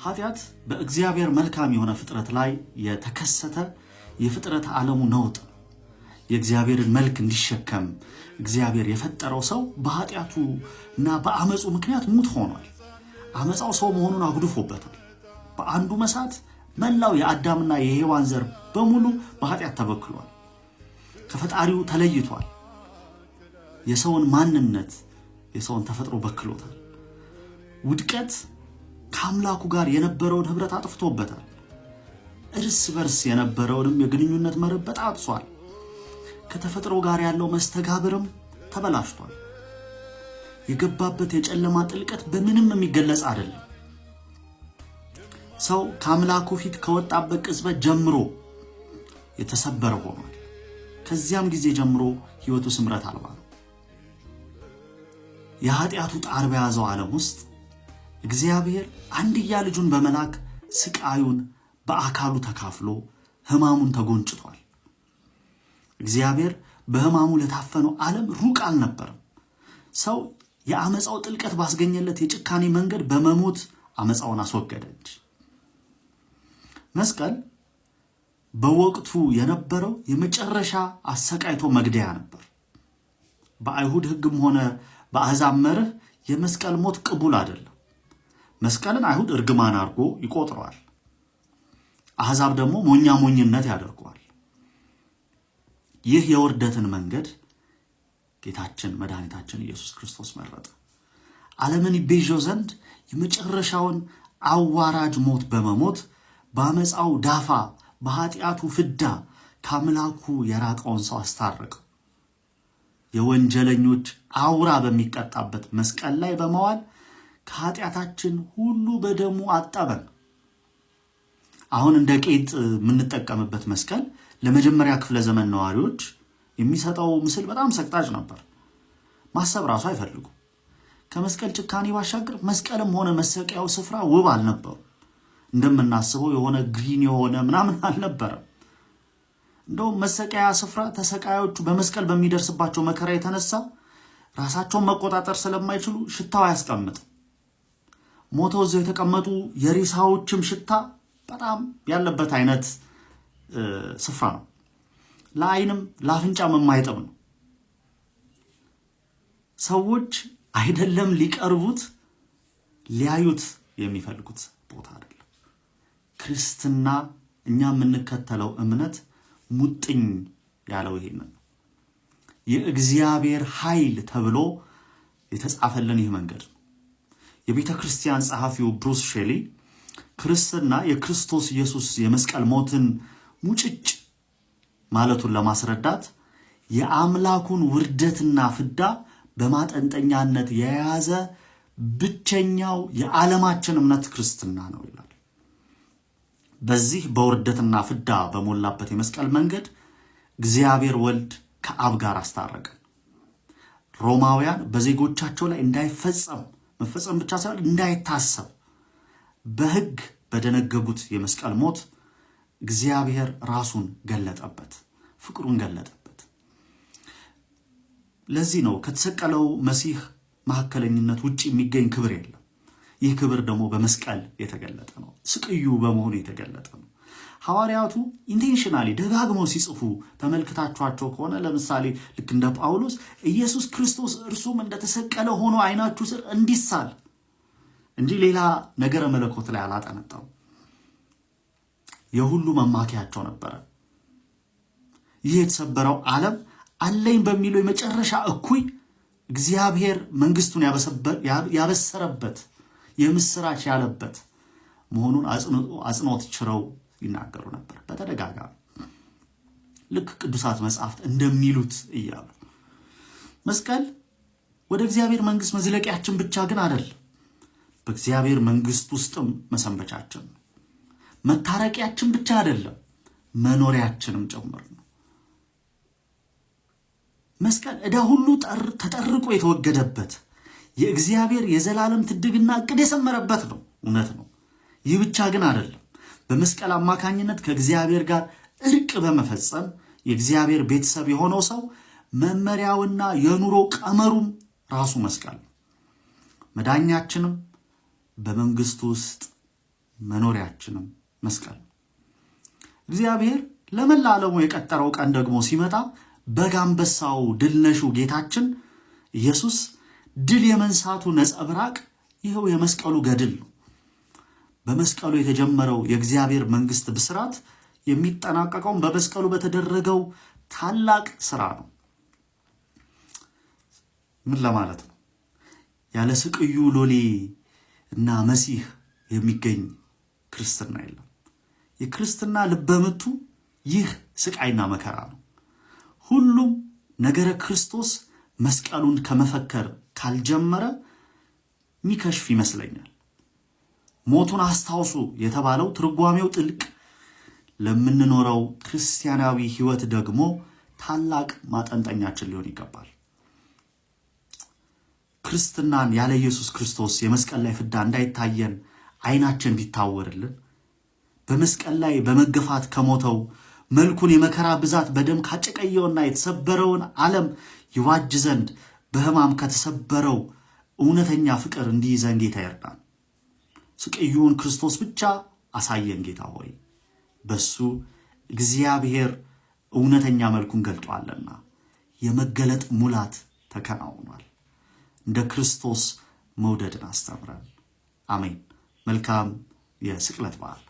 ኃጢአት በእግዚአብሔር መልካም የሆነ ፍጥረት ላይ የተከሰተ የፍጥረት ዓለሙ ነውጥ ነው። የእግዚአብሔርን መልክ እንዲሸከም እግዚአብሔር የፈጠረው ሰው በኃጢአቱ እና በአመፁ ምክንያት ሙት ሆኗል። አመፃው ሰው መሆኑን አጉድፎበታል። በአንዱ መሳት መላው የአዳምና የሔዋን ዘር በሙሉ በኃጢአት ተበክሏል። ከፈጣሪው ተለይቷል። የሰውን ማንነት፣ የሰውን ተፈጥሮ በክሎታል። ውድቀት ከአምላኩ ጋር የነበረውን ኅብረት አጥፍቶበታል። እርስ በርስ የነበረውንም የግንኙነት መረብ በጣጥሷል። ከተፈጥሮ ጋር ያለው መስተጋብርም ተበላሽቷል። የገባበት የጨለማ ጥልቀት በምንም የሚገለጽ አይደለም። ሰው ከአምላኩ ፊት ከወጣበት ቅጽበት ጀምሮ የተሰበረ ሆኗል። ከዚያም ጊዜ ጀምሮ ሕይወቱ ስምረት አልባ ነው። የኃጢአቱ ጣር በያዘው ዓለም ውስጥ እግዚአብሔር አንድያ ልጁን በመላክ ስቃዩን በአካሉ ተካፍሎ ሕማሙን ተጎንጭቷል። እግዚአብሔር በሕማሙ ለታፈነው ዓለም ሩቅ አልነበረም። ሰው የአመፃው ጥልቀት ባስገኘለት የጭካኔ መንገድ በመሞት አመፃውን አስወገደ እንጂ። መስቀል በወቅቱ የነበረው የመጨረሻ አሰቃይቶ መግደያ ነበር። በአይሁድ ሕግም ሆነ በአሕዛብ መርህ የመስቀል ሞት ቅቡል አይደለም። መስቀልን አይሁድ እርግማን አድርጎ ይቆጥረዋል። አሕዛብ ደግሞ ሞኛ ሞኝነት ያደርገዋል። ይህ የውርደትን መንገድ ጌታችን መድኃኒታችን ኢየሱስ ክርስቶስ መረጠ። ዓለምን ይቤዠው ዘንድ የመጨረሻውን አዋራጅ ሞት በመሞት በአመፃው ዳፋ፣ በኃጢአቱ ፍዳ ከአምላኩ የራቀውን ሰው አስታረቀው። የወንጀለኞች አውራ በሚቀጣበት መስቀል ላይ በመዋል ከኃጢአታችን ሁሉ በደሙ አጠበን። አሁን እንደ ቄጥ የምንጠቀምበት መስቀል ለመጀመሪያ ክፍለ ዘመን ነዋሪዎች የሚሰጠው ምስል በጣም ሰቅጣጭ ነበር። ማሰብ ራሱ አይፈልጉም። ከመስቀል ጭካኔ ባሻገር መስቀልም ሆነ መሰቀያው ስፍራ ውብ አልነበሩ። እንደምናስበው የሆነ green የሆነ ምናምን አልነበረም። እንደውም መሰቀያ ስፍራ ተሰቃዮቹ በመስቀል በሚደርስባቸው መከራ የተነሳ ራሳቸውን መቆጣጠር ስለማይችሉ ሽታው አያስቀምጥም። ሞተው እዚያው የተቀመጡ የሬሳዎችም ሽታ በጣም ያለበት አይነት ስፍራ ነው። ለዓይንም ለአፍንጫም የማይጥም ነው። ሰዎች አይደለም ሊቀርቡት ሊያዩት የሚፈልጉት ቦታ አይደለም። ክርስትና፣ እኛ የምንከተለው እምነት ሙጥኝ ያለው ይሄንን ነው። የእግዚአብሔር ኃይል ተብሎ የተጻፈልን ይህ መንገድ ነው። የቤተ ክርስቲያን ጸሐፊው ብሩስ ሼሊ ክርስትና የክርስቶስ ኢየሱስ የመስቀል ሞትን ሙጭጭ ማለቱን ለማስረዳት የአምላኩን ውርደትና ፍዳ በማጠንጠኛነት የያዘ ብቸኛው የዓለማችን እምነት ክርስትና ነው ይላል። በዚህ በውርደትና ፍዳ በሞላበት የመስቀል መንገድ እግዚአብሔር ወልድ ከአብ ጋር አስታረቀን። ሮማውያን በዜጎቻቸው ላይ እንዳይፈጸም፣ መፈጸም ብቻ ሳይሆን እንዳይታሰብ በሕግ በደነገጉት የመስቀል ሞት እግዚአብሔር ራሱን ገለጠበት፣ ፍቅሩን ገለጠበት። ለዚህ ነው ከተሰቀለው መሲህ መካከለኝነት ውጭ የሚገኝ ክብር የለም። ይህ ክብር ደግሞ በመስቀል የተገለጠ ነው። ስቅዩ በመሆኑ የተገለጠ ነው። ሐዋርያቱ intentionally ደጋግመው ሲጽፉ ተመልክታችኋቸው ከሆነ፣ ለምሳሌ ልክ እንደ ጳውሎስ ኢየሱስ ክርስቶስ እርሱም እንደተሰቀለ ሆኖ ዓይናችሁ ስር እንዲሳል እንጂ ሌላ ነገረ መለኮት ላይ አላጠነጠኑም። የሁሉ መማኪያቸው ነበረ። ይህ የተሰበረው ዓለም አለኝ በሚለው የመጨረሻ እኩይ እግዚአብሔር መንግስቱን ያበሰረበት፣ የምስራች ያለበት መሆኑን አጽንኦት ችረው ይናገሩ ነበር በተደጋጋሚ፣ ልክ ቅዱሳት መጽሐፍት እንደሚሉት እያሉ። መስቀል ወደ እግዚአብሔር መንግስት መዝለቂያችን ብቻ ግን አይደለም። በእግዚአብሔር መንግስት ውስጥም መሰንበቻችን ነው። መታረቂያችን ብቻ አይደለም፣ መኖሪያችንም ጭምር ነው። መስቀል ዕዳ ሁሉ ተጠርቆ የተወገደበት፣ የእግዚአብሔር የዘላለም ትድግና ዕቅድ የሰመረበት ነው። እውነት ነው። ይህ ብቻ ግን አይደለም። በመስቀል አማካኝነት ከእግዚአብሔር ጋር እርቅ በመፈጸም የእግዚአብሔር ቤተሰብ የሆነው ሰው መመሪያውና የኑሮ ቀመሩም ራሱ መስቀል ነው። መዳኛችንም በመንግስቱ ውስጥ መኖሪያችንም መስቀል ነው። እግዚአብሔር ለመላ ዓለሙ የቀጠረው ቀን ደግሞ ሲመጣ በግ አንበሳው ድል ነሹ ጌታችን ኢየሱስ ድል የመንሳቱ ነጸብራቅ ይኸው የመስቀሉ ገድል ነው። በመስቀሉ የተጀመረው የእግዚአብሔር መንግሥት ብስራት የሚጠናቀቀውም በመስቀሉ በተደረገው ታላቅ ስራ ነው። ምን ለማለት ነው? ያለ ስቅዩ ሎሌ እና መሲህ የሚገኝ ክርስትና የለም። የክርስትና ልበምቱ ይህ ስቃይና መከራ ነው። ሁሉም ነገረ ክርስቶስ መስቀሉን ከመፈከር ካልጀመረ የሚከሽፍ ይመስለኛል። ሞቱን አስታውሱ የተባለው ትርጓሜው ጥልቅ፣ ለምንኖረው ክርስቲያናዊ ሕይወት ደግሞ ታላቅ ማጠንጠኛችን ሊሆን ይገባል። ክርስትናን ያለ ኢየሱስ ክርስቶስ የመስቀል ላይ ፍዳ እንዳይታየን ዓይናችን ቢታወርልን፣ በመስቀል ላይ በመገፋት ከሞተው፣ መልኩን የመከራ ብዛት በደም ካጨቀየውና የተሰበረውን ዓለም ይዋጅ ዘንድ በሕማም ከተሰበረው እውነተኛ ፍቅር እንዲይዘን ጌታ ይርዳን። ስቅዩን ክርስቶስ ብቻ አሳየን ጌታ ሆይ፣ በሱ እግዚአብሔር እውነተኛ መልኩን ገልጧልና የመገለጥ ሙላት ተከናውኗል። እንደ ክርስቶስ መውደድን አስተምረን። አሜን። መልካም የስቅለት በዓል።